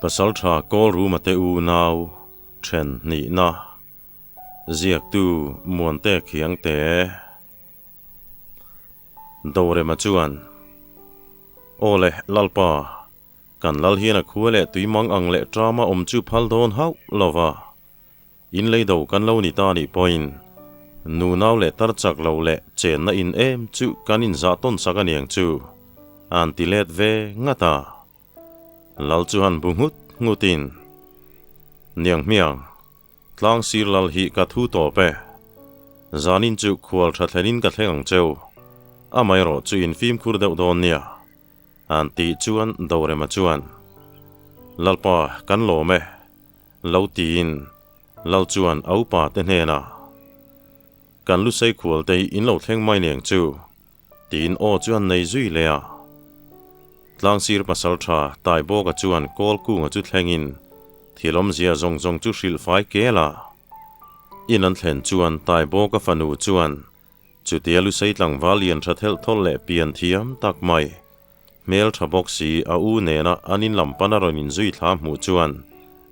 Pasaltha Kawlruma te unau then hnihna ziaktu Muante Khiangte Dorema chuan, Aw le, Lalpa, kan lal hian a khua leh tui mang ang leh tama awm chu phal dawn hauh lo va, In lei do kan lo ni ta nih pawhin nunau leh tar chak lo leh chenna in em chu kan inzah tawn sak a niang chu an ti let ve ngat a. Lal chu han bu nghut nghutin, Niang hmiang, tlang sir lal hi ka thu tawp e. Zanin chu khual tha thlenin ka thleng ang cheu, amaherawh chu in fimkhur deuh dawn nia. An tih chuan Dorema chuan, Lalpa, kan lawm e. Lo tiin Lal chuan a upa te hnenah, Kan lusei khual te hi in lo thleng mai neng chu, tiin aw chu an nei zui leh a. Tlangsir pasal tha Taibawka chuan kawl kunga chu thlengin thil awmzia zawng zawng chu hrilh fai kel a. In an thlen chuan Taibawka fanu chuan chutia lusei tlangval lian tha thelh thawlh leh pian thiam tak mai Hmel tha bawk si a u nena an in lam pan a rawn inzui thla hmuh chuan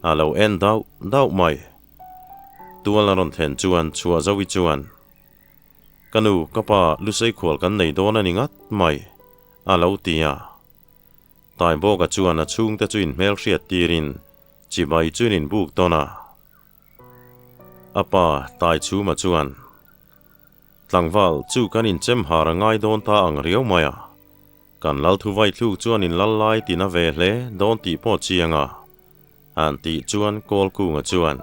a lo en dauh dauh mai. Tual a rawn thlen chuan chhuah Zoe chuan, Ka nu, ka pa, lusei khual kan nei dawn a ni ngat mai, a lo ti a. Taibawka chuan a chhungte chu inhmel hriat tirin chibai chu in inbuk tawn a. A pa, Taichhuma chuan, Tlangval, chu kan inchem har a ngai dawn ta ang riau mai a. Kan lal thuvai thluk chuan in lal lai tina ve hle dawn tih pawh chiang a, an tih chuan Kawlkunga chuan,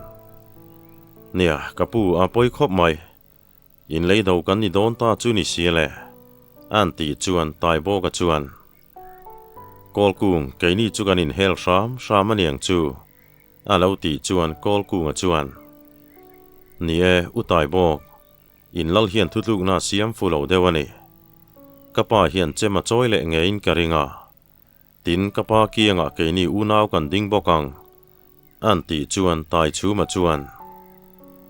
Nia, ka pu a pawi khawp mai. In lei do kan ni dawn ta chu ni si le, an tih chuan Taibawka chuan, Kawlkung, keini chu kan inhel hram hram a niang chu, A lo tih chuan Kawlkunga chuan, Ni e, u Taibawk, in lal hian thutlukna a siam fu lo deuh a ni. Ka pa hian chem a chawi leh ngeiin ka ring a, tin ka pa kiangah keini unau kan ding bawk ang, an tih chuan Taichhuma chuan,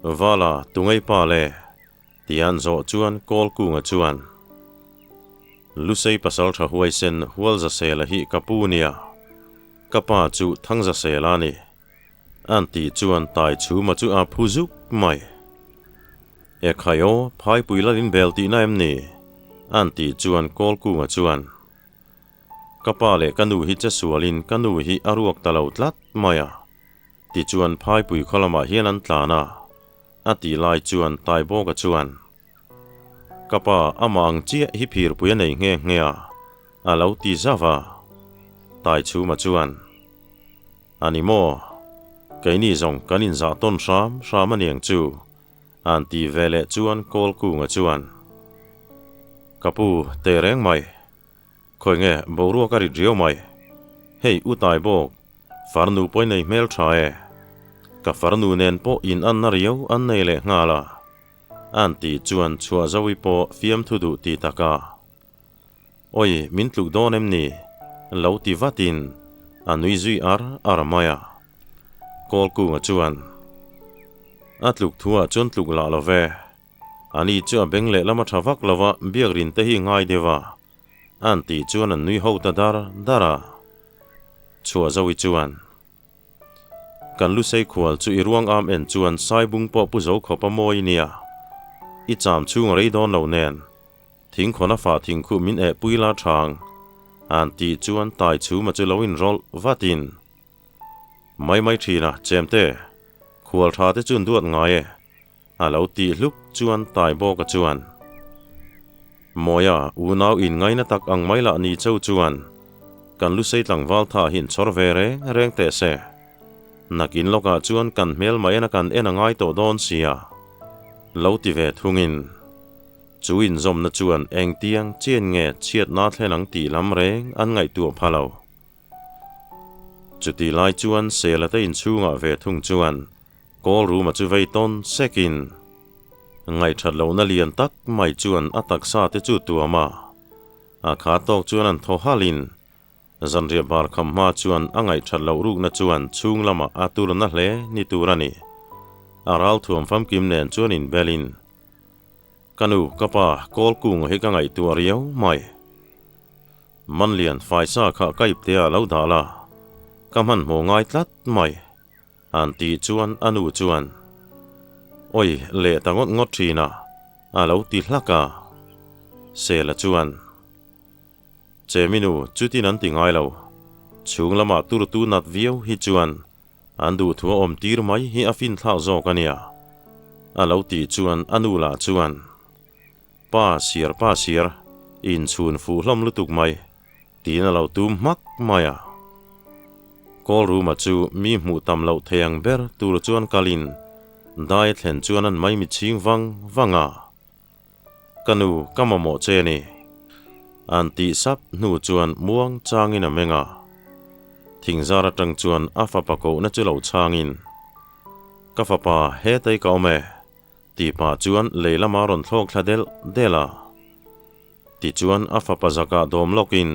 Vala, tungei pa le? Tian zawh chuan Kawlkunga chuan, Lusei pasaltha huaisen Hualzasela hi ka pu nia, ka pa chu Thangzasela a ni, an tih chuan Taichhuma chu a phu zuk mai. E khai aw, phaipui lalin bel tihna em ni? an tih chuan Kawlkunga chuan, Ka pa leh ka nu hi che sualin ka nu hi a ruak ta lo tlat mai a, tichuan phaipui khaw lamah hian an tlan a, A tih lai chuan Taibawka chuan, Ka pa, amah ang chiah hi phirpui a nei nghe nghe a, a lo ti zauh a. Taichhuma chuan, A ni maw? Keini zawng kan inzah tawn hram hram a niang chu, a'n ti ve leh chuan Kawlkunga chuan, Ka pu, teh reng mai. Khawi nge boruak a rit riau mai. Hei u Taibawk, farnu pawh i nei hmel tha e. Ka farnu nen pawh in anna riau an nei leh nghal a. An tih chuan chhuah Zoe pawh fiamthu duh ti tak a. Awi min tluk dawn em ni? Lo ti vatin a nui zui ar ar mai a. Kawlkunga chuan a tluk thuah chuan tluk lah lo ve. Ani chu a beng lehlam a tha vak lo va, biakrin te hi ngai deuh a. An tih chuan an nui ho ta dar dar a. Chhuah Zoe chuan, Kan lusei khual chu i ruang am en chuan Saibung pawh pu zo khawp a mawi nia. I cham chhung a rei dawn lo nen, thingkhawn a fah thingkhuh min eh pui la thang, an tih chuan tai chhuma chu lo inrawlh vatin, Mai mai thin a, chemte, khual tha te chuan duat ngai e. A lo tih hluk chuan Taibawka chuan, Mawia, unau in ngaina tak ang mai lah ni cheu chuan kan lusei tlangval tha hi inchhawr ve reng reng teh se. Nakin lawkah chuan kan hmel mai ena kan en a ngai tawh dawn sia. Lo ti ve thungin, chu inzawmna chuan engtiang chian nge chhiatna thlen ang tih lam reng an ngaihtuah pha lo. Chutih lai chuan Sela te inchhungah ve thung chuan Kawl ruma chu vei tawn sekin ngaihthat lohna lian tak mai chuan a taksa te chu tuam a, a kha tawk chuan an thaw halin zanriah bar kham hma chuan a ngaihthat loh rukna chuan chhung lamah a turna hle ni tur a ni. A ral thuam famkim nen chuan inbelin, Ka nu, ka pa, kawl kung hi ka ngaihtuah riau mai. Manlian faisa kha ka ipte ah lo dah la. Ka hmanhmawh ngai tlat mai, an tih chuan a nu chuan, Awi leh ta ngawt ngawt thin a, a lo ti hlak a. Sela chuan, Cheminu, chutin an ti ngai lo. Chhung lamah tur tu nat viau hi chuan an duhthu a awm tir mai hi a finthlak zawk a nia, a lo tih chuan a nu lah chuan, Pa siar pa siar, inchhun fuh hlawm lutuk mai, tiin a lo tum hmak mai a. Call room-a chu mi hmuh tam loh thei ang ber tur chuan kalin dai a thlen chuan an mai mitchhing vang vang a. Ka nu, ka mamawh che a ni. An tih sap hnu chuan muang changin a meng a. Thingzar atang chuan a fapa kohna chu lo chhangin, Ka fapa, hetei ka awm e. Tih pah chuan lei lama rawn thlawk thla delh delh a. Tichuan a fapa zakah dawm lawkin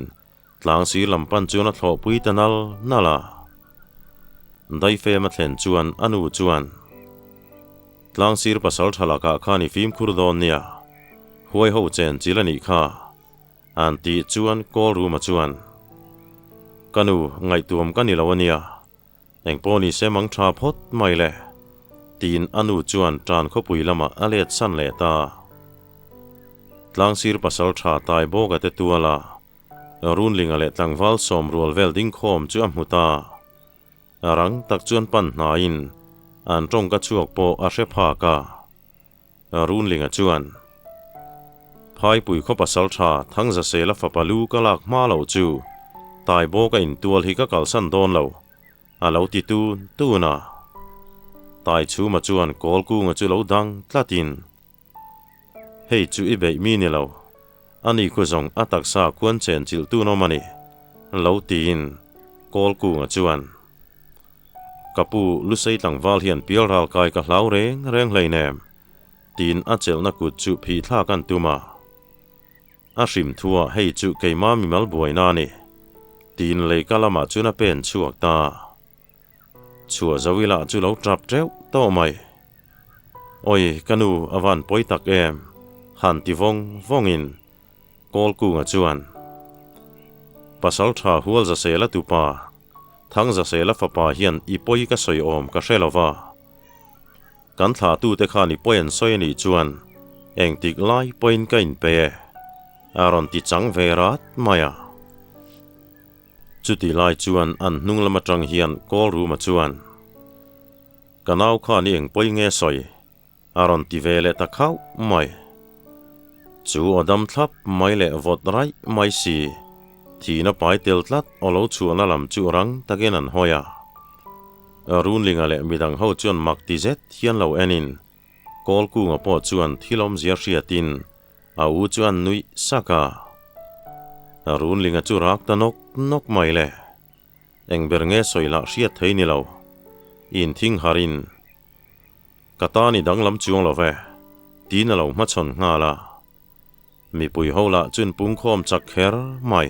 tlang sir lam pan chuan a thlawhpui ta nal nal a. Daifem a thlen chuan a nu chuan, Tlang sir pasal tha lakah khan i fimkhur dawn nia, huai ho chen chil a nih kha, an tih chuan call room-a chuan, Ka nu, ngaihtuam ka ni lo a nia, Engpawh ni se mang tha phawt mai le, tiin a nu chuan tan khawpui lamah a let san leh ta. Tlangsir pasal tha tai bawka te tuala Runlinga leh tlangval sawm rual vel ding khawm chu a hmu ta. A rang tak chuan pan hnaiin an tawngka chhuak pawh a hre phak a. Runlinga chuan, Phaipui khaw pasal tha Thangzasela fapa lu ka lak hma loh chu tai bawk a intual hi ka kalsan dawn lo, a lo ti tun tun a. Tai chhuma chuan kawl kunga chu lo dang tlatin, Hei chu i beih mi ni lo, ani khu zawng a taksa khuan chen chilh tun awm a ni, lo tiin kawl kunga chuan, Ka pu Lusei tlangval hian pial ral kai ka hlau reng reng hleinem, tiin a chelhna kut chu phih thlak an tum a. A hrim thuah hei chu keima mimal buaina a ni, tiin leika lamah chuan a pen chhuak ta. Chhuah zo ila chu lo tap teuh tawh mai. Awi ka nu a van pawi tak em, han ti vawng vawngin Kawlkunga chuan Pasal tha hual zasela tupa Thangzasela fapa hian i pawi ka sawi awm ka hre lo va. Kan thlahtute khan i pawi an sawi a nih chuan engtik lai pawhin ka inpe e, a rawn ti chang ve rat mai a. Chuti lai chuan an hnung lam atang hian Kawlruma chuan, Ka nau khan i eng pawi nge sawi? A rawn ti ve leh ta khauh mai. Chu aw dam thlap mai leh vawt raih mai si, thihna pai tel tlat aw lo chhuahna lam chu rang takin an hawi a. Runlinga leh midang ho chuan mak ti zet hian lo enin Kawlkunga pawh chuan thil awmzia hriatin a u chu an nuih sak a. Runlinga chu rak ta nawk nawk mai le. Eng ber nge sawi lah hriat thei ni lo. Inthing harin. Ka tan i danglam chuang lo ve, tiin a lo hmachhawn nghal a. Mipui ho lah chun pungkhawm chak kher mai.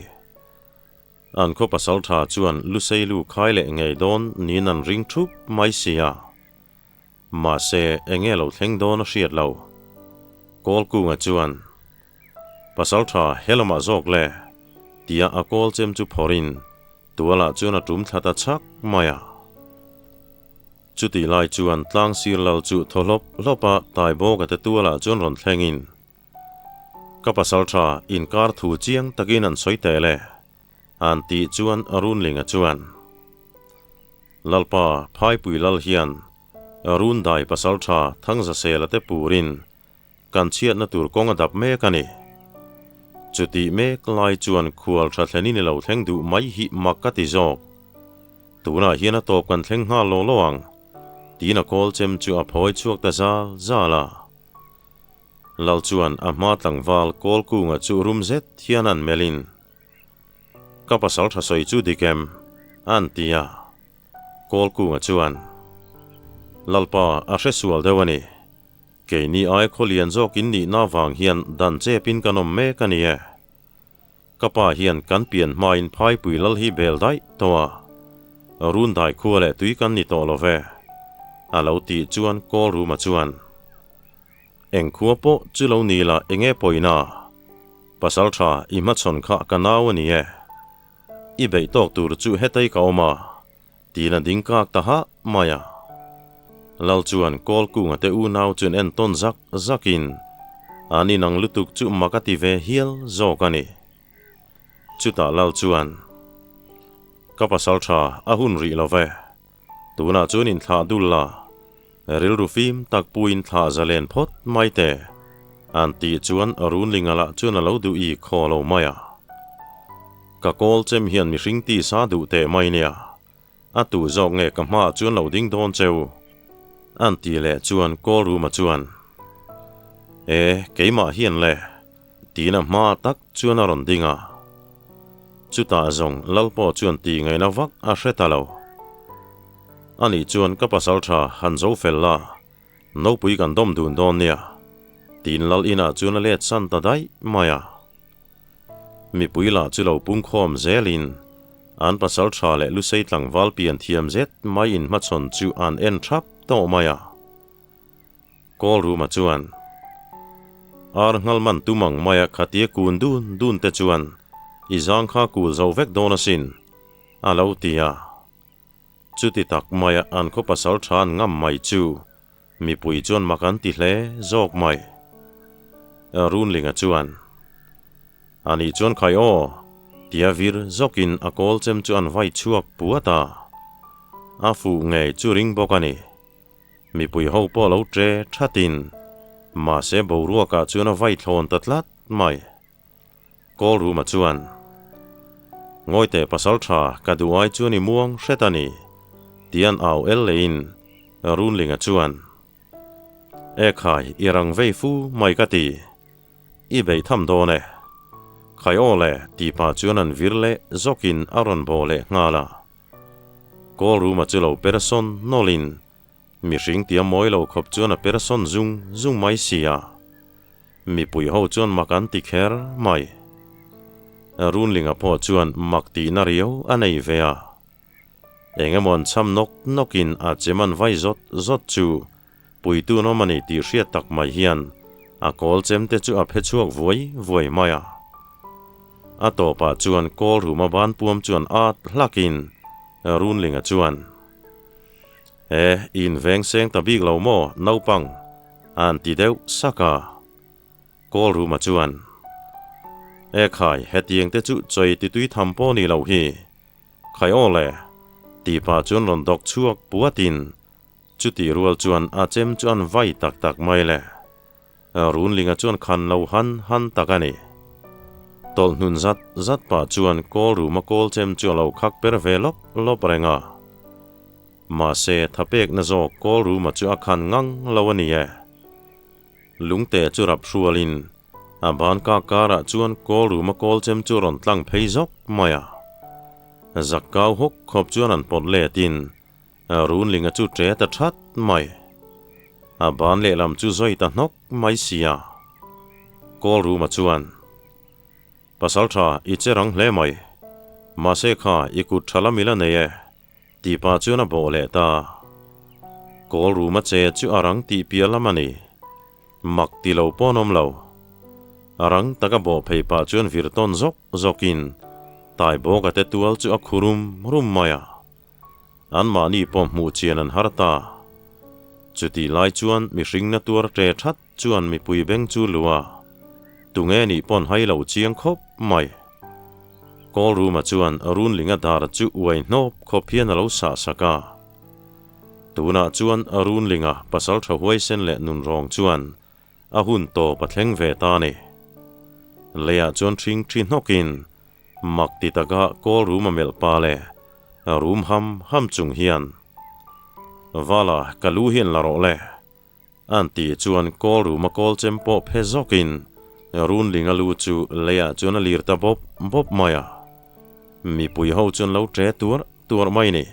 An khaw pasal tha chuan Lusei lu khai leh ngei dawn niin an ring thup mai si a. Mahse, enge lo thleng dawn a hriat lo. Kawlkunga chuan, Pasal tha he lamah zawk le, tia a kawl chem chu phawrhin tualah chuan a tum thla ta chhak mai a. Chutih lai chuan tlang sir lal chu thaw hlawp hlawp a tai bawk a te tualah chuan rawn thlengin, Ka pasal tha inkar thu chiang takin an sawi teh le, an tih chuan Runlinga chuan, Lalpa Phaipui lal hian Rundai pasal tha Thangzasela te purin kan chhiatna tur kawng a dap mek a ni. Chutih mek lai chuan khual tha thlenin i lo thleng duh mai hi mak ka ti zawk. Tunah hian a tawp kan thleng nghal lo lo ang, tiin a kawl chem chu a phawi chhuak ta zal zal a. Lal chuan a hma tlangval kawl kunga chu rum zet hian an melhin, Ka pasal tha sawi chu dik em? an ti a. Kawl kunga chuan, Lalpa a hre sual deuh a ni. Keini ai khawlian zawk in nihna vang hian dan chepin kan awm mek a ni e. Ka pa hian kan pian hmain phaipui lal hi bel daih tawh a, run dai khua leh tui kan ni tawh lo ve, a lo tih chuan Kawl Ruma chuan, Eng khua pawh chu lo ni la enge pawina? Pasal tha i hmachhawn kha ka nau a ni e. I beih tawk tur chu hetei ka awm a. Tiin a ding kak ta hah mai a. Lal chuan Kawlkunga te unau chuan en tawn zak zakin an inang lutuk chu mak a ti ve hial zawk a ni. Chutah Lal chuan, Ka pasal tha a hun rih lo ve. Tunah chuan inthlah dul la, rilru fim tak puiin thlah zalen phawt mai teh, an tih chuan Runlinga lah chuan a lo duh i khaw lo mai a. Ka kawl chem hian mihring tisa duh teh mai nia, a tu zawk nge ka hmaah chuan lo ding dawn cheu, an tih leh chuan kawl ruma chuan, E, keimah hian le, tiin a hma tak chuan a rawn ding a. Chutah zawng Lal pawh chuan tih ngaihna vak a hre ta lo. Anih chuan ka pasal tha han zo fel la, nopui kan dawm dun dawn nia, tiin Lal inah chuan a let san ta daih mai a. Mipui lah chu lo pungkhawm zelin an pasal tha leh lusei tlangval pian thiam zet mai inhmachhawn chu an en thap tawh mai a. Call room-ah chuan ar nghal man tum ang maia khatia kun dun dun te chuan i zang kha kul zo vek dawn asin, a lo ti a. Chuti tak maia an khaw pasal tha an ngam mai chu mipui chuan mak an ti hle zawk mai. Runlinga chuan, Anih chuan khai aw, tia vir zawkin a kawl chem chu an vai chhuak puat a. A fuh ngei chu ring bawk a ni. Mipui ho pawh lo tre thatin, mahse boruakah chuan a vai thlawn ta tlat mai. Call room-ah chuan, Ngawi teh pasal tha, ka duh ai chuan i muang hret a ni, tian au el lehin Runlinga chuan, E khai, i rang vei fu mai ka ti, i bei tham dawn e. Khai aw le, tih pah chuan an vir leh zawkin a rawn bawh leh nghal a. Call room-a chu lo per sawn nawlhin mihring tia mawi lo khawp chuan a per sawn zung zung mai si a. Mipui ho chuan mak an ti kher mai. Runlinga pawh chuan mak tihna riau a nei ve a. Eng emaw an cham nawk nawkin a chem an vai zawt zawt chu puitu an awm a ni tih hriat tak mai hian a kawl chem te chu a phe chhuak vuai vuai mai a. A tawpah chuan kawl ruma ban puam chuan at hlakin Runlinga chuan, E, i inveng seng ta bik lo maw, naupang? a'n ti deuh sak a. Kawl ruma chuan, E khai, hetiang te chu chawi titui tham pawh ni lo hi. Khai aw le, tih pah chuan rawn dawk chhuak puatin Chutih rual chuan a chem chu an vai tak tak mai le. Runlinga chuan khan lo han han tak a ni. Tawlh hnun zat zat pah chuan kawl ruma kawl chem chu a lo khak per ve lawp lawp reng a. Mahse, thapekna zawk kawl ruma chu a khan ngang lo a ni e. Lungte chu rap hrualin a ban kak karah chuan kawl ruma kawl chem chu a rawn tlang phei zawk mai a. Zak kau hawk khawp chuan an pawt letin Runlinga chu ṭe ta ṭhat mai. A ban lehlam chu zawi ta hnawk mai sia. Call room-ah chuan, Pasalṭha, i che rang hle mai. Mahse kha, i kut ṭha lam i la nei e, tih pah chuan a bawh leh ta. Call room-a che chu a rang tih piah lam a ni. Mak ti lo pawn awm lo. A rang taka bawh phei pah chuan vir tawn zawk zawkin Taibawka te tual chu a khu rum rum mai a. Anmahni pawh hmuh chian an har ta. Chutih lai chuan mihring na tuar ṭe ṭhat chuan mipui beng chu lu a, tunge nih pawn hai lo chiang khawp mai. Call room-ah chuan Runlinga dar chu uai hnawp khawp hian a lo sah sak a. Tunah chuan Runlinga pasal ṭha huaisen leh nunrawng chuan a hun tawp a thleng ve ta a ni. Leiah chuan ṭhing ṭhi hnawkin Mak ti taka call room a melh pa le rum ham ham chung hian, Vala, ka lu hian la rawh le. An tih chuan call room a call chem pawh phe zawkin Runlinga lu chu leiah chuan a lir ta bawp bawp mai a. Mipui ho chuan lo ṭe tuarh tuarh mai ni.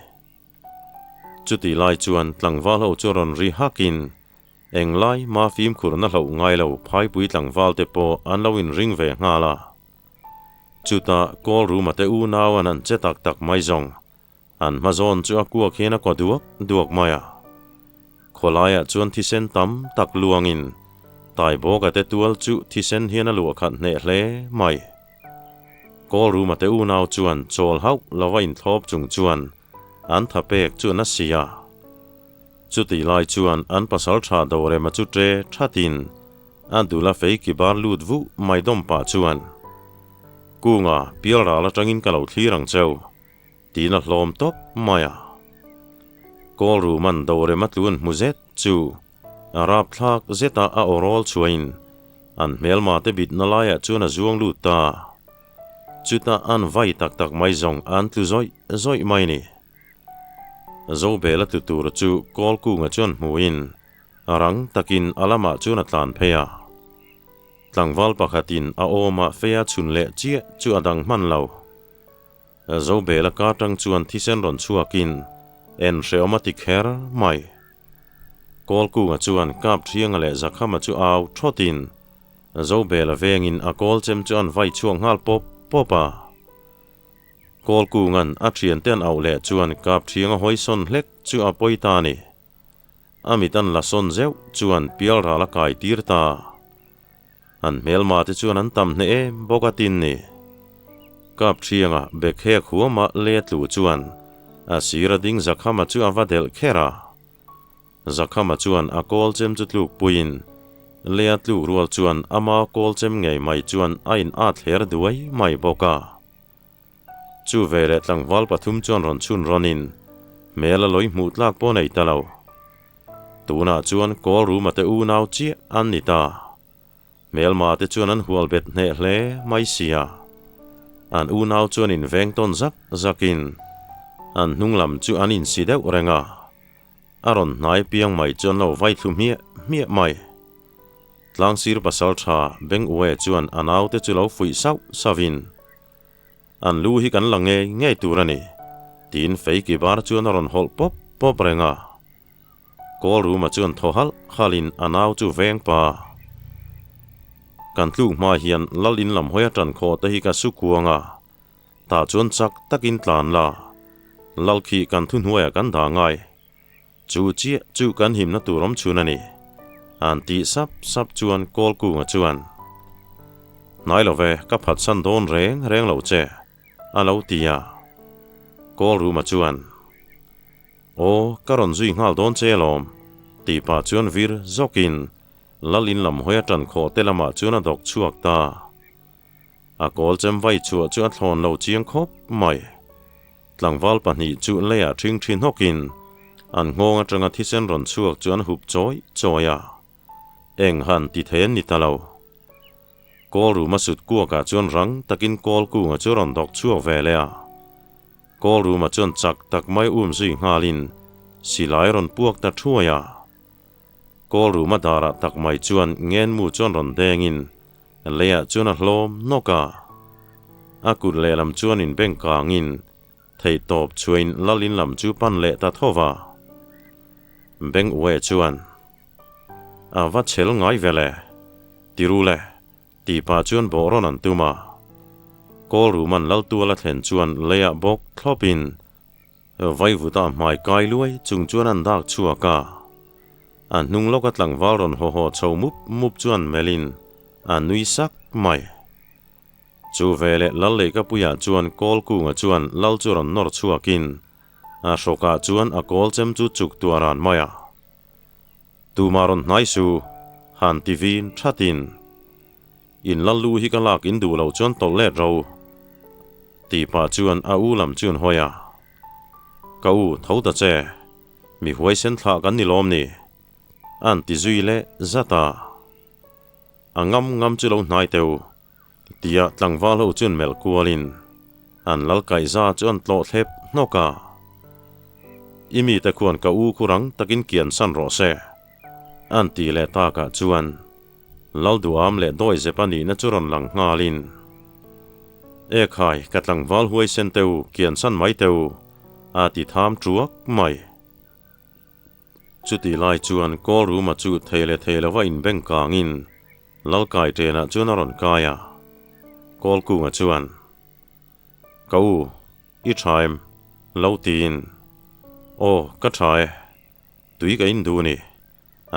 Chutih lai chuan tlangval ho chu rawn ri hakin englai ma fimkhurna hloh ngai lo phaipui tlangval te pawh an lo inring ve nghal a. Chutah call room-a te unau an han che tak tak mai zawng. An hma zawn chu a kuak hian a kaw duak duak mai a. Khawlaiah chuan thisen tam tak luangin Taibawka te tual chu thisen hian a luah khat hneh hle mai. Call room-a te unau chuan chawl hauh lova inthlawp chung chuan. An tha pek chu a na si a. Chutih lai chuan an pasal tha Dorema chu ṭe thatin a dul a fei ki bar lut vuh mai dawm pah chuan, Kunga, pial ral atangin ka lo thlir ang cheu, tiin a hlawm tawp mai a. Kawl ruman Dorema tluan hmu zet chu a rapthlak zeta a aw rawl chhuahin an hmelma te bitna laiah chuan a zuang lut ta. Chutah an vai tak tak mai zawng an tlu zawih zawih mai ni. Zobela tlu tur chu kawl kunga chuan hmuin a rang takin a lamah chuan a tlan phei a. Tlangval pakhatin a awmah feia chhun leh chiah chu a dang hman lo. Zobela ka tang chuan thisen rawn chhuakin en hreawm a ti kher mai. Kawl kunga chuan kap thianga leh Zakhama chu au thawtin Zobela vengin a kawl chem chu an vai chhuak nghal pawp pawp a. Kawlkunga'n a thiante an auh leh chuan kap thianga hawi sawn hlek chu a pawi ta a ni. A mit an la sawn zeuh chuan pial ral a kai tir ta. An hmelma te chuan an tam hneh em bawk a tin ni. Kap thianga bekhek huama le tlu chuan a sir a ding Zakhama chu a va delh kher a. Zakhama chuan a kawl chem chu tluk puiin lea tluk rual chuan ama kawl chem ngei mai chuan a in at hler duai mai bawk a. Chu veleh tlangval pathum chuan rawn chhun rawnin hmel a lawi hmuh tlak pawh nei ta lo. Tunah chuan kawl ruma te unau chiah an ni ta. Hmelma te chuan an hual bet hneh hle mai sia. An unau chuan in veng tawn zak zakin an hnung lam chu an insi deuh reng a. A rawn hnai piang mai chuan lo vai thlu hmiah hmiah mai. Tlangsir pasal tha Beng Ue chuan a naute chu lo fuih sauh sauhin, An lu hi kan la ngei ngei tur a ni, tiin fei ki bar chuan a rawn hawlh pawp pawp reng a. Kawl ruma chuan thaw halh halhin a nau chu veng pa. Kan tluk hma hian lal in lam hawi a ṭan khawh te hi ka su kuang a, tah chuan chak takin tlan la, lal khi kan thuhnuaiah kan dah ngai. Chu chiah chu kan himna tur awm chhun a ni. An tih sap sap chuan Kawlkunga chuan, Hnai lo ve, ka phatsan dawn reng reng lo che, a lo ti a. Kawlruma chuan, Aw, ka rawn zui nghal dawn che alawm, tih pah chuan vir zawkin Lal in lam hawi a ṭan khawh te lamah chuan a dawk chhuak ta. A kawl chem vai chhuah chu a thlawn lo chiang khawp mai. Tlangval pahnih chu leiah ṭhing ṭhi hnawkin an nghawng aṭanga thisen rawn chhuak chu an hup chawi chawi a. Eng han ti thei an ni ta lo. Kawl ruma sut kuakah chuan rang takin kawl kunga chu rawn dawk chhuak ve leh a. Kawl ruma chuan chak tak mai um zui nghalin silai rawn puak ta ṭhuai a. Kawl ruma darah tak mai chuan ngenmu chuan rawn dengin Leiah chuan a hlawm nawk a, a kut lehlam chuan inbeng kangin theihtawp chhuain Lalin lam chu pan leh ta tho va. Beng Ue chuan, A va chhel ngai ve le, ti ru le, tih pah chuan bawh rawn an tum a. Kawl ruman Laltual a thlen chuan leiah bawk thlawpin Vaivuta hmai kai luai chung chuan an dak chhuak a. A hnung lawka tlangval rawn haw haw chho mup mup chuan melhin a nui sak mai. Chu veleh Lal Leihkapuiah chuan kawl kunga chuan Lal chu rawn nawr chhuakin a hrawkah chuan a kawl chem chu chuk tuah ran mai a. Tumah rawn hnai su, han ti vin thatin. In lal lu hi ka lak in duh loh chuan tawlh let ro. Tih pah chuan a u lam chu an hawi a. Ka u, tho ta che. Mi huaisen thlah kan ni lawm ni? An ti zui leh zat a. A ngam ngam chu lo hnai teu. Tia tlangval ho chuan melh kualin an lal kaihza chu an tlawh thlep hnawk a. I mite khuan ka u khu rang takin kian san rawh se. An tih leh takah chuan Lalduam leh Dawizep a nihna chu rawn lang nghalin, E khai, ka tlangval huaisen teu, kian san mai teu, a ti tham ṭuak mai. Chutih lai chuan Kawl Ruma chu thei leh thei lova inbeng kangin Lalkai ṭenah chuan a rawn kai a. Kawl Kunga chuan, Ka u, i ṭha em? Lo tiin, Aw, ka ṭha e. Tui ka in duh ni.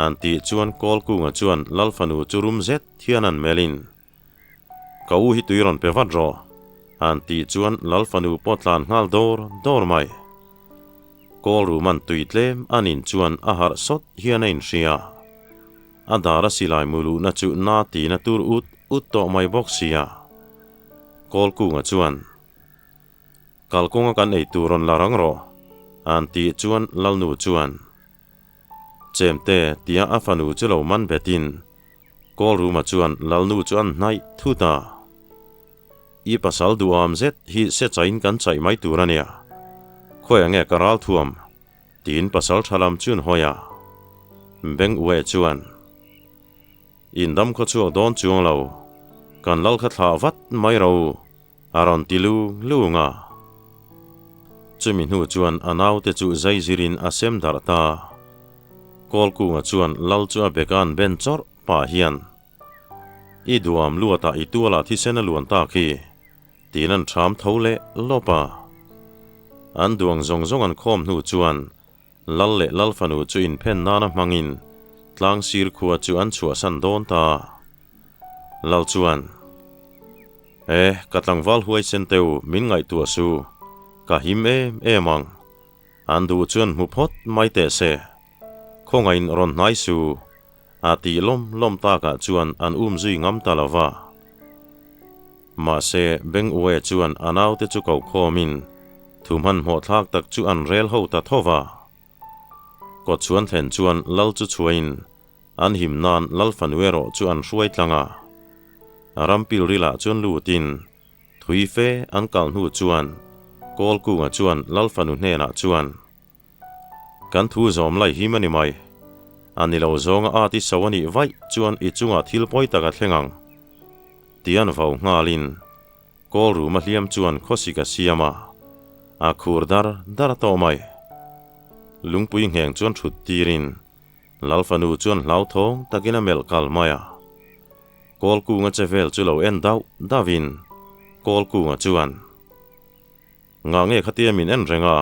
An tih chuan Kawlkunga chuan Lal fanu chu rum zet hian an melhin, Ka u hi tui rawn pe vat rawh. An tih chuan Lal fanu pawh tlan nghal dawr dawr mai. Kawlruma'n tui tlem a nin chuan a harh sawt hian a inhria. A dar a silai mu luhna chu na tina tur ut ut tawh mai bawk sia. Kawlkunga chuan, Kalkawnga kan ei tur rawn la rang rawh, a'n tih chuan Lalnu chuan, Chemte tia a fanu chu lo man betin Kawlruma chuan Lalnu chu an hnaih thut a. I pasal duham zet hi se chain kan chaih mai tur a nia. Khawi ange ka ral thuam? Tiin pasal tha lam chuan hawi a. Beng Ue chuan, In dam khaw chhuak dawn chuang lo, kan lal kha thlah vat mai ro u, a rawn ti lung lung a. Chumi hnu chuan a naute chu zai zirin a sem darh ta. Kawlkunga chuan lal chu a beka'n ben chawrh pah hian, I duam luatah i tualah thisen a luan tak hi, tiin an ṭham tho leh lawp a. An duang zawng zawng an khawm hnu chuan Lal leh Lal fanu chu inphen nana hmangin tlang sir khua chu an chhuahsan dawn ta. Lal chuan, E, ka tlangval huaisen teu min ngaihtuah su, ka him em em ang. An duh chuan hmu phawt mai teh se. Khawngaihin rawn hnai su, a tih lawm lawm takah chuan an um zui ngam ta lo va. Mahse, Beng Ue chuan a naute chu ko khawmin thu hmanhmawh thlak tak chu an rel ho ta tho va. Kawt chuan thlen chuan Lal chu chhuain an him nan Lal fanu erawh chu an hruai tlang a. Rampil rilah chuan lutin thui fe an kal hnu chuan Kawlkunga chuan Lal fanu hnenah chuan, Kan thu zawm lai him a ni mai. A ni lo zawnga at i so a nih vaih chuan i chungah thil pawi tak a thleng ang. Ti an vau nghalin kawl ruma hliam chuan khawsik a siam a, a khur dar dar tawh mai. Lungpui ngheng chuan thut tirin Lalfanu chuan hlauthawng takin a melh kal mai a. Kawl kunga che vel chu lo en dauh dauhin kawl kunga chuan, Ngah nge khatia min en reng a?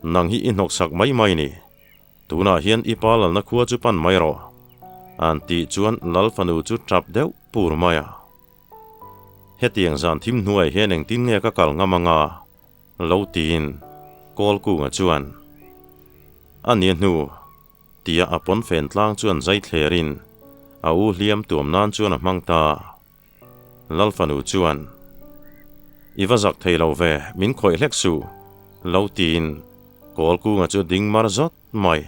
Nang hi i hnawksak mai mai ni. Tunah hian i pa lalna khua chu pan mai rawh. An tih chuan Lal fanu chu tap deuh pur mai a. Hetiang zan thim hnuai hian engtin nge ka kal ngam anga? Lo tiin Kawlkunga chuan a nia hnu tia a pawnfen tlang chuan zai thlerin a u hliam tuam nan chuan a hmang ta. Lal fanu chuan, I va zak thei lo ve, min khawih hlek suh, lo tiin Kawlkunga chu ding mar zawt mai.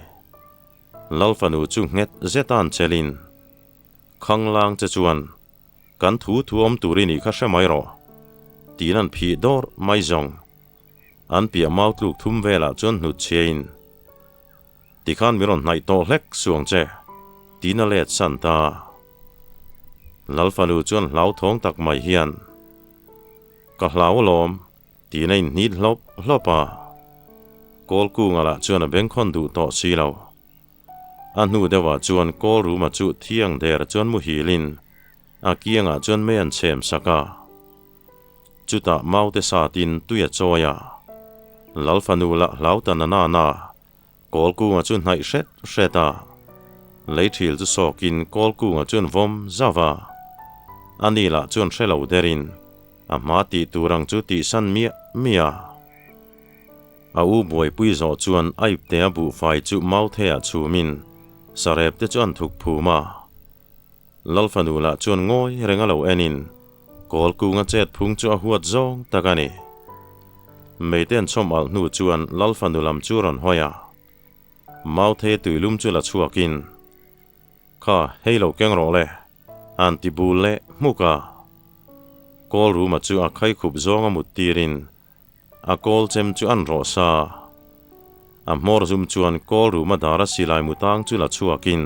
Lal fanu chu nghet zet an chelin, Khanglang che chuan kan thu thu awm tur i nih kha hre mai rawh, tiin an phih dawrh mai zawng. An piah mau tluk thum velah chuan hnut chhiain, Tikhan mi rawn hnaih tawh hlek suang che, tiin a let san ta. Lal fanu chuan hlauthawng tak mai hian, Ka hlau alawm, tiin a inhnit hlawp hlawp a. Kawlkunga lah chuan a bengkhawn duh tawh si lo. A hnu deuhah chuan Kawlruma chu thiang der chuan muhilin a kiangah chuan mei an chhem sak a. Chutah maute satin tui a chawi a. Lal fanu lah hlau ta na na na. Kawlkunga chu hnaih hret hret a, lei thil chu sawkin Kawlkunga chuan vawm zauh a. Ani lah chuan hre lo derin a hma tih tur ang chu tihsan miah miah a. A u buaipui zawh chuan a ipte a buhfai chu mautheiah chhumin sarep te chu an thuk phum a. Lalfanu lah chuan ngawi reng a lo enin Kawlkunga chet phung chu a huat zawng tak a ni. Meite an chhawm alh hnu chuan Lalfanu lam chu rawn hawi a. Mauthei tuilum chu la chhuakin, Kha, hei lo keng rawh le, an ti bul leh hmuk a. Kawlruma chu a khaikhup zawnga mut tirin A kawl chem chu an rawh sa. A hmawr zum chuan kawl ruma dara silai mu tang chu la chhuakin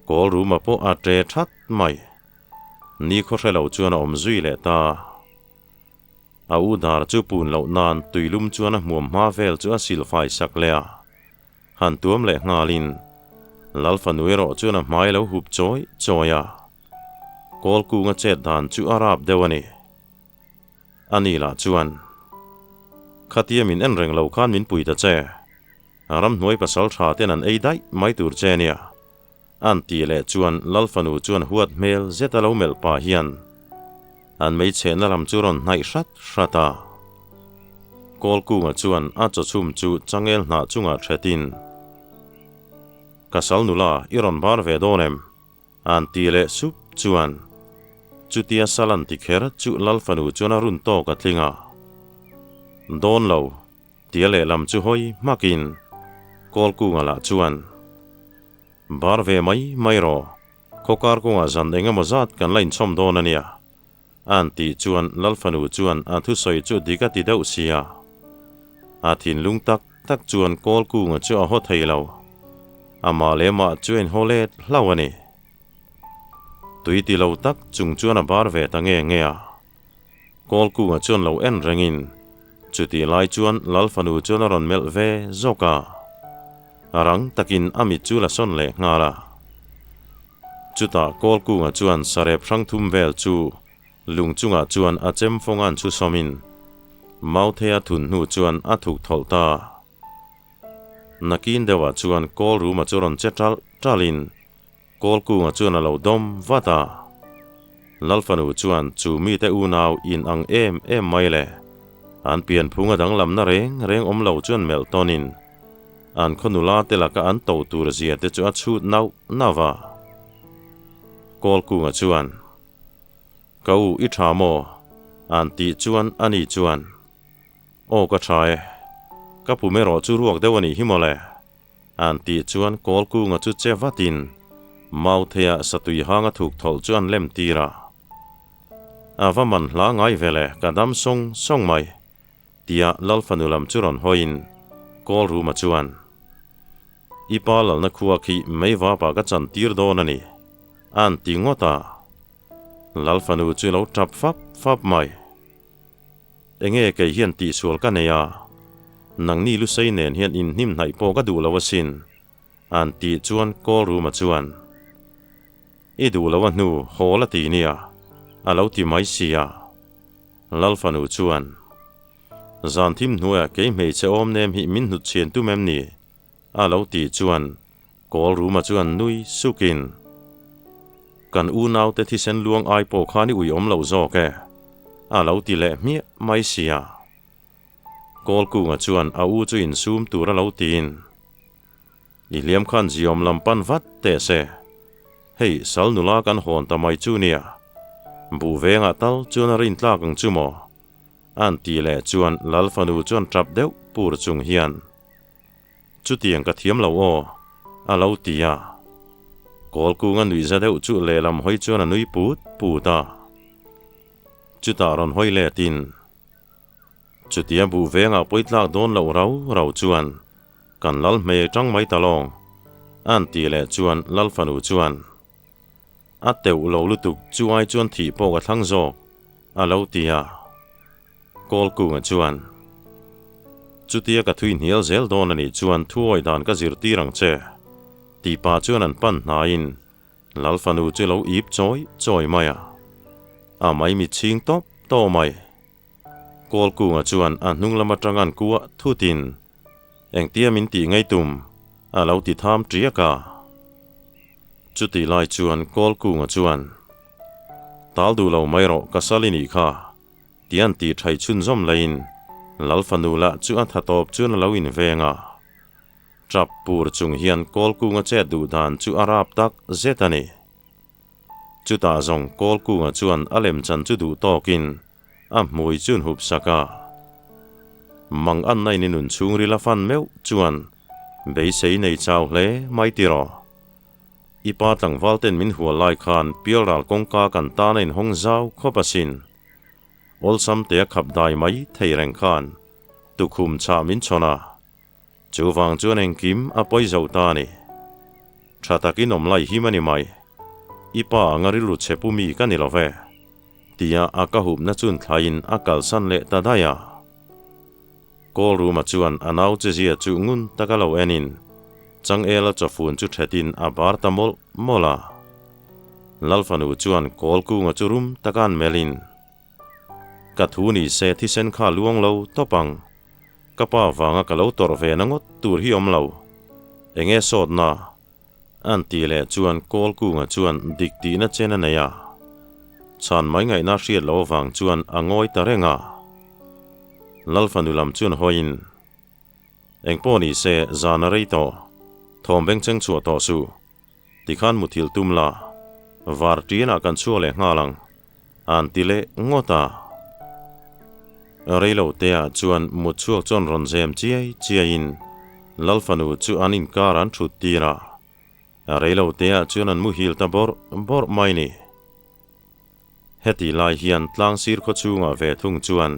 kawl ruma pawh a ṭe ṭhat mai. Ni khaw hre lo chuan a awm zui leh ta. A u dar chu pun loh nan tuilum chuan a hmuam hma vel chu a silfai sak leh a. Han tuam leh nghalin Lal fanu erawh chuan a hmai lo hup chawi chawi a. Kawl kunga chet dan chu a rap deuh a ni. Ani lah chuan, Khatia min en reng lo khan min pui ta che. Ramhnuai pasal tha ten an ei daih mai tur che nia. An tih leh chuan Lal fanu chuan huat hmel zet a lo melh pah hian an meichhehna lam chu rawn hnaih hrat hrat a. Kawlkunga chuan a chawchhum chu changel hnah chungah thretin, Ka sal nula, i rawn bar ve dawn em? An ti leh sup chuan chutia sal an ti kher chu Lal fanu chuan a run tawk a tling a. Dawn lo, tia lehlam chu hawi hmakin Kawlkunga lah chuan, Bar ve mai mai rawh, khawkar kawngah zan eng emaw zat kan la inchhawm dawn a nia. An tih chuan Lal fanu chuan a thusawi chu dik a ti deuh sia. A thinlung tak tak chuan Kawlkunga chu a haw thei lo. Amah leh mah chu a inhaw let hlauh a ni. Tui ti lo tak chung chuan a bar ve ta nge nge a. Kawlkunga chuan lo en rengin chutih lai chuan Lal fanu chuan a rawn melh ve zawk a. A rang takin a mit chu la sawn leh nghal a. Chutah Kawlkunga chuan sarep hrang thum vel chu lung chungah chuan a chem fawnga'n chhu sawmin Mautheia thun hnu chuan a thuk thawlh ta. Nakin deuhah chuan Kawlruma chu rawn che ṭalh ṭalhin Kawlkunga chuan a lo dawm vat a. Lalfanu chuan chu mite unau in ang em em mai le, an pianphunga danglamna reng reng awm lo chuan melh tawnin An khaw nula te laka an to tur zia te chu a chhut nauh nauh a. Kawlkunga chuan, Ka u i tha maw? An tih chuan ani chuan, Aw ka tha e, ka pum erawh chu ruak deuh a nih hi mawle. An tih chuan Kawlkunga chu che vatin Mautheia satui hanga thuk thawlh chu an lem tir a. A va man hla ngai vele ka dam sawng sawng mai. Tia Lal fanu lam chu rawn hawiin Kawlruma chuan, I pa lalna khua khi meivapa ka chan tir dawn a ni, a'n ti ngawt a. Lal fanu chu lo tap fap fap mai. Enge kei hian tihsual ka nei a, nangni lusei nen hian inhnim hnaih pawh ka duh lo asin, a'n tih chuan Kawlruma chuan, I duh lo a hnu hawl a ti nia, a lo ti mai sia. Lal fanu chuan, Zan thim hnuaiah kei hmeichhe awm nem hi min hnut chhian tum em ni? a lo tih chuan Kawl Ruma chuan nui sukin, Kan unaute thisen luang ai pawh khan i ui awm lo zawk e, a lo ti leh hmiah mai sia. Kawl Kunga chuan a u chu insum tur a lo tiin, I hliam khan ziawm lam pan vat teh se. Hei, sal nula kan hawn ta mai chu nia. Buh vengah tal chuan a rin tlak ang chu maw? A'n ti leh chuan Lal fanu chuan tap deuh pur chung hian, Chutiang ka thiam lo aw, a lo ti a. Kawlkunga nuihza deuh chu lehlam hawi chuan a nui put put a. Chutah rawn hawi letin, Chutia buh vengah pawi tlak dawn loh rau rau chuan kan lal hmei tang mai ta lawng, a'n tih leh chuan lal fanu chuan, A teuh lo lutuk chu ai chuan thih pawh ka thlang zawk, a lo ti a. Kawlkunga chuan, Chutia ka thui hnial zel dawn a nih chuan thuawi dan ka zirtir ang che, tih pah chuan an pan hnaiin Lal fanu chu lo ip chawi chawi mai a, a maimichhing tawp tawh mai. Kawlkunga chuan a hnung lam atang an kuah thutin, Engtia min tih ngei tum? a lo ti tham tiak a. Chutih lai chuan Kawlkunga chuan, Tal duh lo mai rawh ka sal i nih kha, ti an tih thai chhunzawm laiin Lal fanu lah chu a tha tawp chuan a lo inveng a. Tap pur chung hian Kawlkunga chet duh dan chu a rap tak zet a ni. Chutah zawng Kawlkunga chuan a lemchan chu duh tawkin a hmui chun hup sak a. Mang anna in i nun chhungril a fan meuh chuan beisei nei chau hle mai tiraw. I pa tlangval ten min hual lai khan pialral kawngka kan tan a inhawng zau khawp asin. Awlsam te a khap dai mai thei reng khan tukhum chhah min chhawn a. Chuvang chuan engkim a pawi zo ta a ni. Tha takin awm lai him a ni mai. I pa anga rilru chhe pu mi ka ni lo ve. Tia a ka hupna chun thlaiin a kalsan leh ta daih a. Call room-a chuan a nau che zia chu ngun taka lo enin Changela chawfun chu thetin a bar ta mawlh mawlh a. Lalfanu chuan call kunga chu rum taka an melhin, Ka thu ni se thisen kha luang lo tawp ang. Ka pa vanga ka lo tawrh ve na ngawt tur hi awm lo. Enge sawtna? An tih leh chuan Kawl kunga chuan dik tihna chen a nei a. Chhan mai ngaihna hriat loh avang chuan a ngawi ta reng a. Lal fanu lam chuan hawiin, Engpawh ni se, zan a rei tawh, thawm bengcheng chhuah tawh suh. Tikhan muthilh tum la, var ṭianah kan chhuak leh nghal ang, an ti leh ngawt a. Reilo teah chuan mut chhuak chuan rawn zem chiai chiaiin Lal fanu chu an inkar an ṭhut tir a. Reilo teah chuan an muhil ta bawrh bawrh mai ni. Heti lai hian tlang sir khaw chhungah ve thung chuan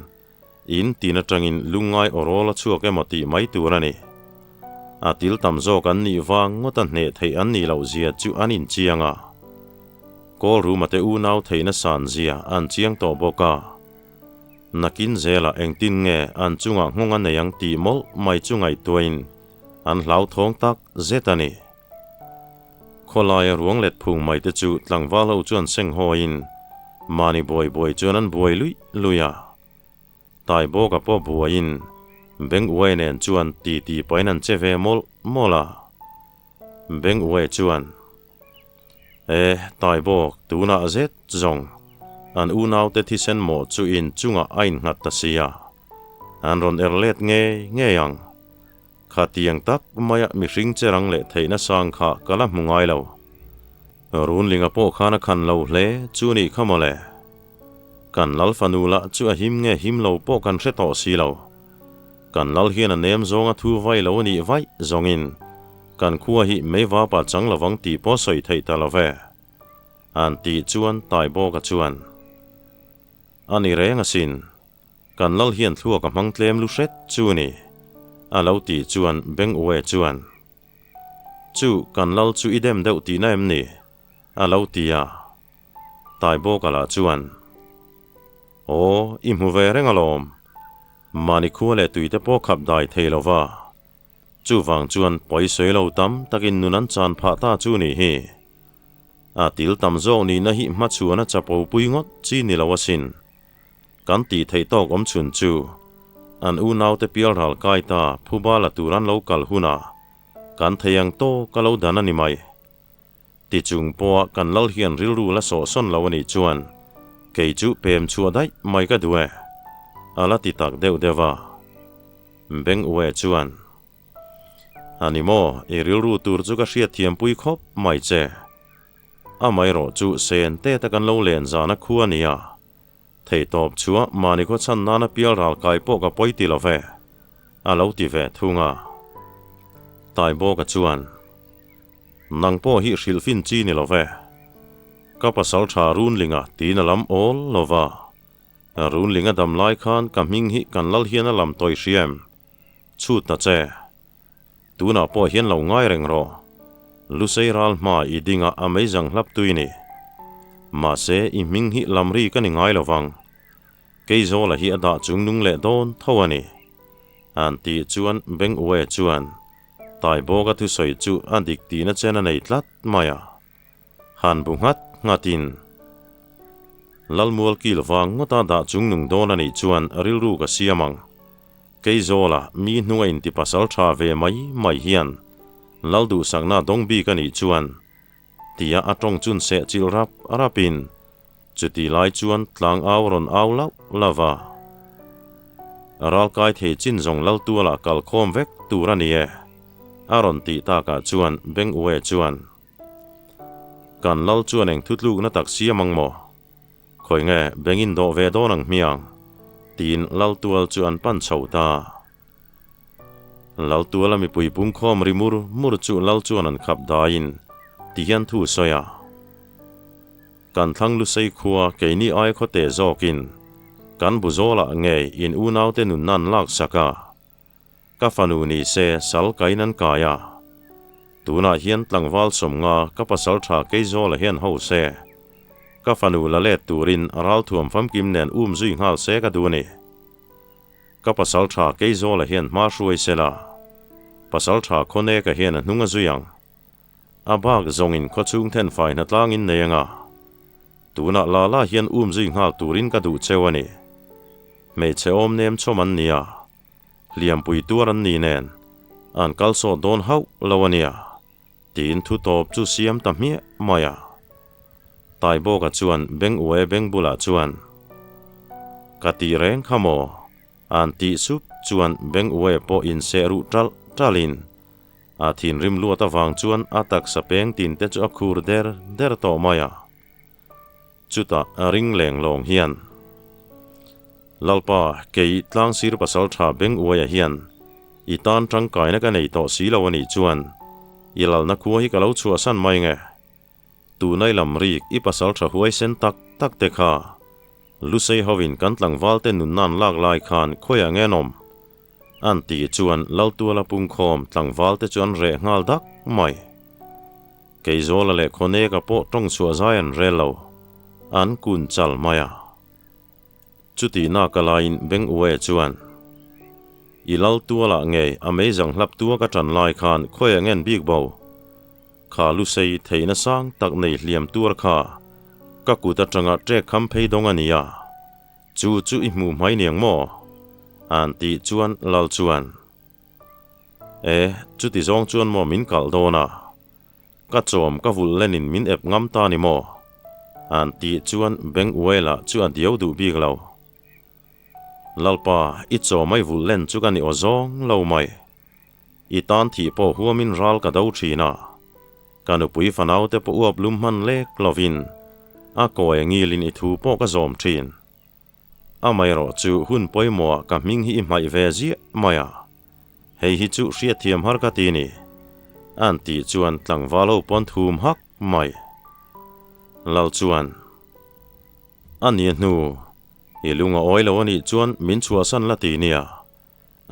in tin atangin lungngai aw rawl a chhuak emaw tih mai tur a ni. A til tam zawk an nih vang ngawta hneh theih an nih loh zia chu an inchiang a. Kawl ruma te unau theihna san zia an chiang tawh bawk a. Nakin zelah engtin nge an chungah nghawng a nei ang tih mawlh mai chu ngaihtuahin an hlauthawng tak zet a ni. Khawlaia ruang let phung mai te chu tlangval ho chuan seng hawiin mahni buai buai chuan an buai luih luih a. Tai bawka pawh buaiin Beng Uai nen chuan titi pahin an che ve mawlh mawlh a. Beng Uai chuan, E, Tai bawk, tunah zet zawng an unaute thisen mawh chu in chungah a innghat ta si a, an rawn er let ngei ngei ang. Khatiang tak maia mihring che rang leh theihna sang kha ka la hmu ngai lo. Runlinga pawh khan a khan lo hle chu nih kha mawle. Kan lal fanu lah chu a him nge him lo pawh kan hre tawh si lo. Kan lal hian a nem zawnga thu vai lo a nih vaih zawngin kan khua hi meivapa chang lovang tih pawh sawi theih ta lo ve. An tih chuan Taibawka chuan, A ni reng asin. Kan lal hian thluak a hmang tlem lu hret chu ni, a lo tih chuan Beng Ue chuan, Chu, kan lal chu i dem deuh tihna em ni? a lo ti a. Tai bawka lah chuan, Aw, i hmu ve reng alawm. Mahni khua leh tuite pawh khap dai thei lo va. Chuvang chuan pawi sawi lo tam takin nun an chan phah ta chu nih hi. A til tam zawk nihna hi hmachhuan a chapo pui ngawt chi ni lo asin. Kan tih theih tawk awm chhun chu an unaute pial ral kai ta phuba la tur an lo kal hunah kan thei ang tawk a lo dan a ni mai. Tichung pawha kan lal hian rilru la sawhsawn lo a nih chuan kei chu pem chhuah daih mai ka duh e, a la ti tak deuh deuh a. Beng Ue chuan, A ni maw, i rilru tur chu ka hriatthiampui khawp mai che. Amaherawh chu sen teta kan lo len zana khu a nia. Theihtawp chhuah mahni khaw chhan nana pial ral kai pawh ka pawi ti lo ve, a lo ti ve thung a. Taibawka chuan, Nang pawh hi hrilhfin chi ni lo ve. Ka pasal tha Runlinga tiin a lam awl lo va. Runlinga dam lai khan ka hming hi kan lal hian a lam tawi hria em? Chhut ta che. Tunah pawh hian lo ngai reng rawh. Lusei ral hma i dinga a meizang hlap tui ni. Mahse, i hming hi lamri ka ni ngai lo vang. Keizawla hi a dah chung nung leh dawn tho a ni. An tih chuan Beng Ue chuan Taibawka thusawi chu a dik tihna chen a nei tlat mai a. Han bu nghat nghatin Lalmual kil vang ngawta dah chung nung dawn a nih chuan rilru ka siam ang. Keizawla mi hnunga inti pasal tha ve mai mai hian Lal duhsakna dawng bik a nih chuan tia a tawng chun seh chilh rap rapin chuti lai chuan tlang au rawn au lauh lauh va. Ralkai thei chin zawng Laltuala kal khawm vek tur a ni e, a rawn tih takah chuan Beng Ue chuan, Kan lal chuan eng thutlukna tak siam ang maw? Khawi nge bengin dawh ve dawn ang hmiang? tiin Laltual chu an pan chho ta. Laltuala mipui pungkhawm ri mur mur chu Lal chuan an khap daiin ti hian thu sawi a. Kan thlang lusei khua keini ai khawte zawkin kan bu zawlah ngei in unaute nunna an laksak a. Ka fanu ni se sal kain an kai a. Tunah hian tlangval sawmnga ka pasal tha Keizawla hian ho se. Ka fanu la let turin ralthuam famkim nen um zui nghal se ka duh a ni. Ka pasal tha Keizawla hian hma hruai se la. Pasal tha Khawneka hian a hnung a zui ang. A bak zawngin khawchhung thenfai hnatlangin nei anga tunah la la hian um zui nghal turin ka duh cheu a ni. Hmeichhe awm nem chawm an nia. Hliampui tuar an ni nen an kal sawt dawn hauh lo a nia, tiin thu tawp chu siam ta hmiah mai a. Taibawka chuan Beng Ue beng bulah chuan, Ka tih reng kha maw? An tih sup chuan Beng Uaia pawh inseh ruh ṭalh ṭalhin a thinrim luat avang chuan a taksa peng tin te chu a khur der der tawh mai a. Chutah a ring leng lawng hian, Lalpa, kei tlangsir pasal tha Beng Uaia hian i tan tangkaina ka nei tawh si lo a nih chuan i lalna khua hi ka lo chhuahsan mai nge? Tunai lam rik i pasal tha huaisen tak tak te kha Lusei hovin kan tlangval te nunna an lak lai khan khawiah nge an awm? An tih chuan Laltuala pungkhawm tlangval te chu an reh nghal dak mai. Keizawla leh Khawneka pawh tawng chhuah zai an rel lo. An kun chal mai a. Chutih nak a laiin Beng Uaia chuan, I Laltuala ngei a meizang hlap tua ka ṭan lai khan khawiah nge an bik bo? Kha Lusei theihna sang tak nei hliam tuar kha ka kut aṭanga ṭek kham phei dawng a nia. Chu chu i hmuh hmai niang maw? An tih chuan Lal chuan, E, chuti zawng chuan maw min kalh dawn a? Ka chawm ka vulh lenin min ep ngam ta ni maw? An tih chuan Beng Uaila chu a diau duh bik lo. Lalpa, i chawm ai vulh len chu ka ni aw zawng lo mai. I tan thih pawh huamin ral ka do thin a, ka nupui fanaute pawh uap lum hman lek lovin a kawi ngilin i thu pawh ka zawm thin. Amaherawh chu hun pawimawhah ka hming hi i hmaih ve ziah mai a, hei hi chu hriatthiam har ka ti ni, an tih chuan tlangval ho pawn thum hak mai. Lal chuan, A nia hnu, i lung a awi lo a nih chuan min chhuahsan la ti nia.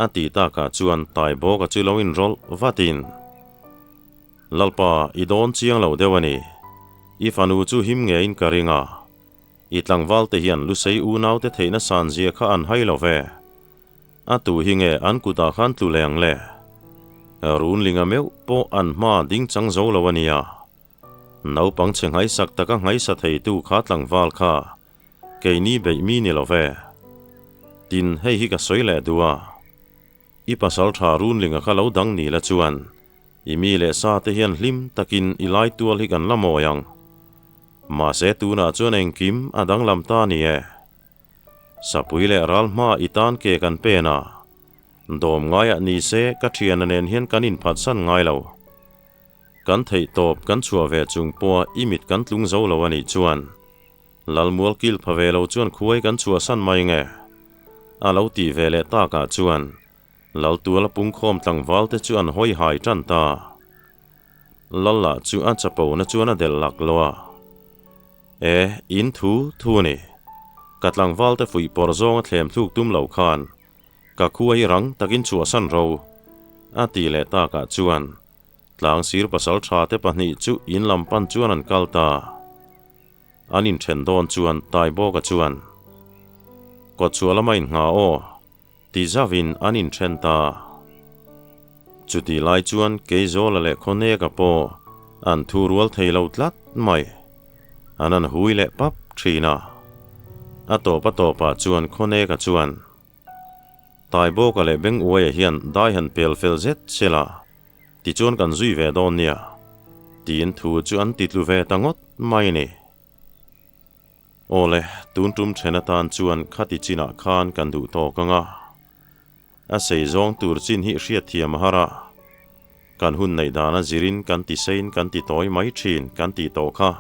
A tih takah chuan tai bawka chu lo inrawlh vatin, Lalpa, i dawn chiang lo deuh a ni. I fanu chu him ngeiin ka ring a. I tlangvalte hian Lusei unaute theihna san zia kha an hai lo ve. A tu hi nge an kutah khan tlu leng le? Runlinga meuh pawh an hma ding chang zo lo a nia. Naupang chhe nghaisak taka nghaisa theitu kha tlangval kha Keini beih mi ni lo ve. Tin, hei hi ka sawi leh duh a. I pasal tha Runlinga kha lo dang ni la chuan, i mi leh sa te hian hlim takin i lai tual hi kan la mawi ang. Mahse tunah chuan engkim a danglam ta ni e. Sapui leh ral hma i tan ke kan pen a, dawm ngaiah ni se ka thiana nen hian kan inphatsan ngai lo. Kan theih tawp kan chhuah ve chung pawha i mit kan tlung zo lo a nih chuan, Lalmual kil pha ve lo chuan khuai kan chhuahsan mai nge? A lo tih ve leh takah chuan Laltuala pungkhawm tlangval te chu an hawi hai tan ta. Lalla chu a chapona chuan a delh lak lo a. E, in thu thu a ni. Ka tlangval te fuih pawr zawng a thlem thluk tum lo khan ka khuai rang takin chhuahsan ro. A tih leh takah chuan Tlang sir pasal tha te pahnih chu in lam pan chuan an kal ta. An inthen dawn chuan Taibawka chuan, Kawtchhuah lama inngha aw, ti zauhin an inthen ta. Chutih lai chuan Keizawla leh Khawneka pawh an thu rual thei lo tlat mai. An an hui leh pap thin a. A tawp a tawpah chuan Khawneka chuan, Taibawka leh Benguaia hian dai han pel fel zet sela, tichuan kan zui ve dawn nia, tiin thu chu an titlu ve ta ngawt mai ni. Awle, tun tum then atan chuan khati chinah khan kan duh tawk ang a. A sei zawng tur chin hi hriatthiam a har a. Kan hun neih dana zirin kan ti seiin kan ti tawi mai thin kan tih tawh kha.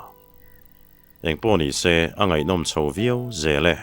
Engpawh ni se a ngaihnawm chho viau zel e.